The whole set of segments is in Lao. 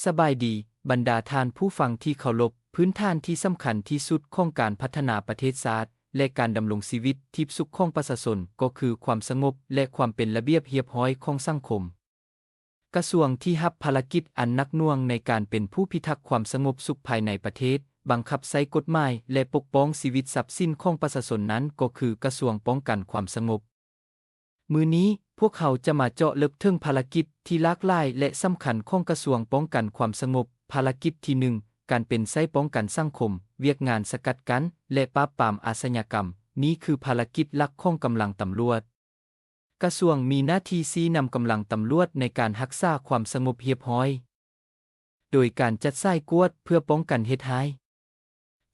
ສະບາຍດີ, ບັນດາທ່ານຜູ້ຟັງທີ່ເຄົາລົບ, ພື້ນຖານທີ່ສຳຄັນທີ່ສຸດຂອງການພັດທະນາປະເທດຊາດ ແລະ ການດຳລົງຊີວິດທີ່ສຸກຂອງປະຊາຊົນ ກໍຄືຄວາມສະຫງົບ ແລະ ຄວາມເປັນລະບຽບຮຽບຮ້ອຍຂອງສັງຄົມ. ກະຊວງທີ່ຮັບພາລະກິດອັນໜັກໜ່ວງໃນການເປັນຜູ້ພິທັກຄວາມສະຫງົບສຸກພາຍໃນປະເທດ, ບັງຄັບໃຊ້ກົດໝາຍ ແລະ ປົກປ້ອງຊີວິດຊັບສິນຂອງປະຊາຊົນນັ້ນ ກໍຄືກະຊວງປ້ອງກັນຄວາມສະຫງົບ. ມື້ນີ້, ພວກເຮົາຈະມາເຈາະເລິກເຖິງພາລະກິດທີ່ຫຼາກຫຼາຍ ແລະ ສຳຄັນຂອງກະຊວງປ້ອງກັນຄວາມສະຫງົບ. ພາລະກິດທີໜຶ່ງ, ການເປັນໃຊ້ປ້ອງກັນສັງຄົມ, ວຽກງານສະກັດກັ້ນ ແລະ ປາບປາມອາຊະຍາກຳ. ນີ້ຄືພາລະກິດຫຼັກຂອງກຳລັງຕຳຫຼວດ. ກະຊວງມີໜ້າທີ່ຊີ້ນຳກຳລັງຕຳຫຼວດໃນການຮັກສາຄວາມສະຫງົບຮຽບຮ້ອຍ ໂດຍການຈັດສາຍກວດເພື່ອປ້ອງກັນເຫດຮ້າຍ.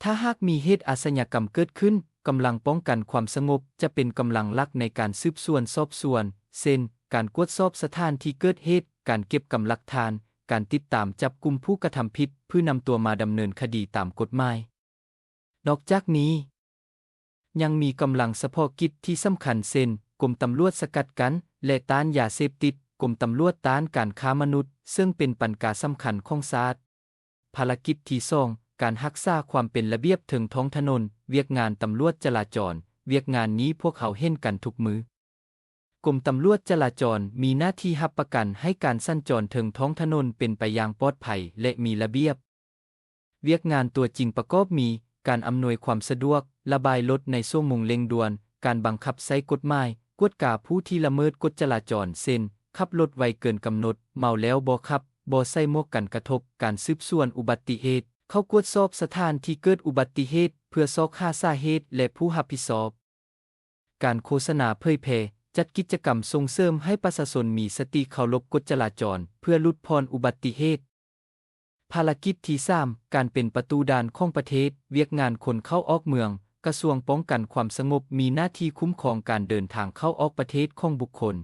ຖ້າຫາກມີເຫດອາຊະຍາກຳເກີດຂຶ້ນ, ກຳລັງປ້ອງກັນຄວາມສະຫງົບຈະເປັນກຳລັງຫຼັກໃນການສືບສວນສອບສວນ, ເຊັ່ນ ການກວດສອບສະຖານທີ່ເກີດເຫດ, ການເກັບກຳຫຼັກຖານ, ການຕິດຕາມຈັບກຸມຜູ້ກະທຳຜິດ ເພື່ອນຳຕົວມາດຳເນີນຄະດີຕາມກົດໝາຍ. ນອກຈາກນີ້, ຍັງມີກຳລັງສະເພາະກິດທີ່ສຳຄັນ ເຊັ່ນ ກົມຕຳຫຼວດສະກັດກັ້ນ ແລະ ຕ້ານຢາເສບຕິດ, ກົມຕຳຫຼວດຕ້ານການຄ້າມະນຸດ, ເຊິ່ງເປັນບັນກາສຳຄັນຂອງຊາດ. ພາລະກິດທີສອງ, ການຮັກສາຄວາມເປັນລະບຽບເທິງທ້ອງຖະໜົນ, ວຽກງານຕຳຫຼວດຈະລາຈອນ. ວຽກງານນີ້ພວກເຮົາເຫັນກັນທຸກມື້. ກົມຕຳຫຼວດຈະລາຈອນມີໜ້າທີ່ຮັບປະກັນໃຫ້ການສັນຈອນເທິງທ້ອງຖະໜົນເປັນໄປຢ່າງປອດໄພ ແລະ ມີລະບຽບ. ວຽກງານຕົວຈິງປະກອບມີ ການອຳນວຍຄວາມສະດວກ, ລະບາຍລົດໃນຊົ່ວໂມງເລັ່ງດ່ວນ, ການບັງຄັບໃຊ້ກົດໝາຍ, ກວດກາຜູ້ທີ່ລະເມີດກົດຈະລາຈອນ ເຊັ່ນ ຂັບລົດໄວເກີນກຳນົດ, ເມົາແລ້ວບໍ່ຂັບ, ບໍ່ໃສ່ໝວກກັນກະທົບ, ການສືບສວນອຸບັດຕິເຫດ, ເຂົ້າກວດສອບສະຖານທີ່ເກີດອຸບັດຕິເຫດ ເພື່ອຊອກຫາສາເຫດ ແລະ ຜູ້ຮັບຜິດຊອບ. ການໂຄສະນາເຜີຍແຜ່, ຈັດກິດຈະກຳສົ່ງເສີມໃຫ້ປະຊາຊົນມີສະຕິເຄົາລົບກົດຈະລາຈອນ ເພື່ອຫຼຸດຜ່ອນອຸບັດຕິເຫດ. ພາລະກິດທີສາມ, ການເປັນປະຕູດ່ານຂອງປະເທດ, ວຽກງານຄົນເຂົ້າອອກເມືອງ. ກະຊວງປ້ອງກັນຄວາມສະຫງົບມີໜ້າທີ່ຄຸ້ມຄອງການເດີນທາງເຂົ້າອອກປະເທດຂອງບຸກຄົນ.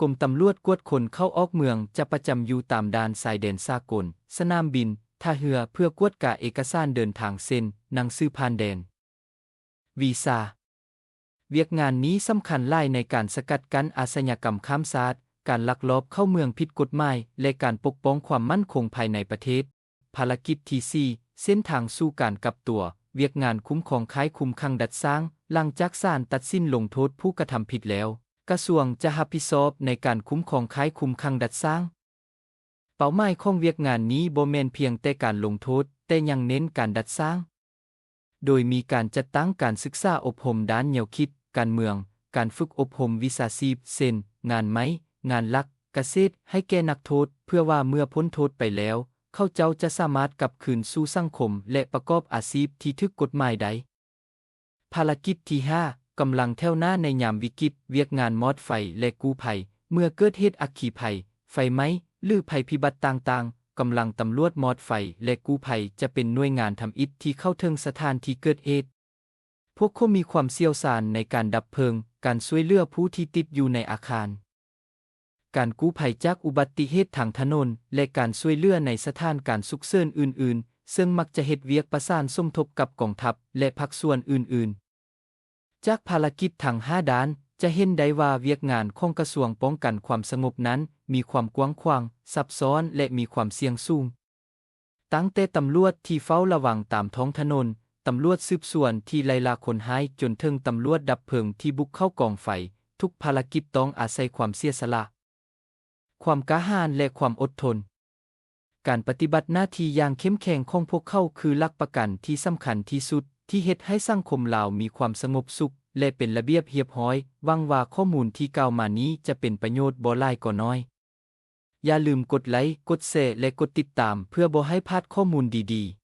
ກົມຕຳຫຼວດກວດຄົນເຂົ້າອອກເມືອງຈະປະຈຳຢູ່ຕາມດ່ານຊາຍແດນສາກົນ, ສະໜາມບິນ, ທ່າເຮືອ ເພື່ອກວດກາເອກະສານເດີນທາງ ເຊັ່ນ ໜັງສືຜ່ານແດນ, ວີຊາ. ວຽກງານນີ້ສຳຄັນຫຼາຍໃນການສະກັດກັ້ນອາຊະຍາກຳຂ້າມຊາດ, ການລັກລອບເຂົ້າເມືອງຜິດກົດໝາຍ ແລະ ການປົກປ້ອງຄວາມໝັ້ນຄົງພາຍໃນປະເທດ. ພາລະກິດທີສີ່, ເສັ້ນທາງສູ່ການກັບຕົວ. ວຽກງານຄຸ້ມຄອງຄ້າຍຄຸມຂັງດັດສ້າງ. ຫຼັງຈາກສານຕັດສິນລົງໂທດຜູ້ກະທຳຜິດແລ້ວ, ກະຊວງຈະຮັບຜິດຊອບໃນການຄຸ້ມຄອງຄ້າຍຄຸມຂັງດັດສ້າງ. ເປົ້າໝາຍຂອງວຽກງານນີ້ບໍ່ແມ່ນພຽງແຕ່ການລົງໂທດ, ແຕ່ຍັງເນັ້ນການດັດສ້າງ, ໂດຍມີການຈັດຕັ້ງການສຶກສາອົບຮົມດ້ານແນວຄິດ, ການເມືອງ, ການຝຶກອົບຮົມວິຊາຊີບ ເຊັ່ນ ງານໄມ້, ງານຫຼັກ, ກະເສດ ໃຫ້ແກ່ນັກໂທດ, ເພື່ອວ່າເມື່ອພົ້ນໂທດໄປແລ້ວ, ເຂົາເຈົ້າຈະສາມາດກັບຄືນສູ່ສັງຄົມ ແລະ ປະກອບອາຊີບທີ່ຖືກກົດໝາຍໄດ້. ພາລະກິດທີຫ້າ, ກຳລັງແຖວໜ້າໃນຍາມວິກິດ. ວຽກງານມອດໄຟ ແລະ ກູ້ໄພ. ເມື່ອເກີດເຫດອັກຄີໄພ, ໄຟໄໝ້ ຫຼື ໄພພິບັດຕ່າງໆ, ກຳລັງຕຳຫຼວດມອດໄຟ ແລະ ກູ້ໄພ ຈະເປັນໜ່ວຍງານທຳອິດທີ່ເຂົ້າເຖິງສະຖານທີ່ເກີດເຫດ. ພວກເຂົາມີຄວາມຊ່ຽວຊານໃນການດັບເພີງ, ການຊ່ວຍເຫຼືອຜູ້ທີ່ຕິດຢູ່ໃນອາຄານ, ການກູ້ໄພຈາກອຸບັດຕິເຫດທາງຖະໜົນ ແລະ ການຊ່ວຍເຫຼືອໃນສະຖານການສຸກເສີນອື່ນໆ, ເຊິ່ງມັກຈະເຮັດວຽກປະສານສົມທົບກັບກອງທັບ ແລະ ພາກສ່ວນອື່ນໆ. ຈາກພາລະກິດທັງຫ້າດ້ານ, ຈະເຫັນໄດ້ວ່າວຽກງານຂອງກະຊວງປ້ອງກັນຄວາມສະຫງົບນັ້ນມີຄວາມກວ້າງຂວາງ, ຊັບຊ້ອນ ແລະ ມີຄວາມສ່ຽງສູງ. ຕັ້ງແຕ່ຕຳຫຼວດທີ່ເຝົ້າລະວັງຕາມທ້ອງຖະໜົນ, ຕຳຫຼວດສືບສວນທີ່ໄລ່ລ່າຄົນຮ້າຍ, ຈົນເຖິງຕຳຫຼວດດັບເພີງທີ່ບຸກເຂົ້າກອງໄຟ, ທຸກພາລະກິດຕ້ອງອາໄສຄວາມເສຍສະຫຼະ, ຄວາມກ້າຫານ ແລະ ຄວາມອົດທົນ. ການປະຕິບັດໜ້າທີ່ຢ່າງເຂັ້ມແຂງຂອງພວກເຂົາຄືຫຼັກປະກັນທີ່ສຳຄັນທີ່ສຸດ ທີ່ເຮັດໃຫ້ສັງຄົມລາວມີຄວາມສະຫງົບສຸກ ແລະ ເປັນລະບຽບຮຽບຮ້ອຍ. ຫວັງວ່າຂໍ້ມູນທີ່ກ່າວມານີ້ຈະເປັນປະໂຫຍດບໍ່ຫຼາຍກໍໜ້ອຍ. ຢ່າລືມກົດໄລ, ກົດແຊ ແລະ ກົດຕິດຕາມ ເພື່ອບໍ່ໃຫ້ພາດຂໍ້ມູນດີໆ.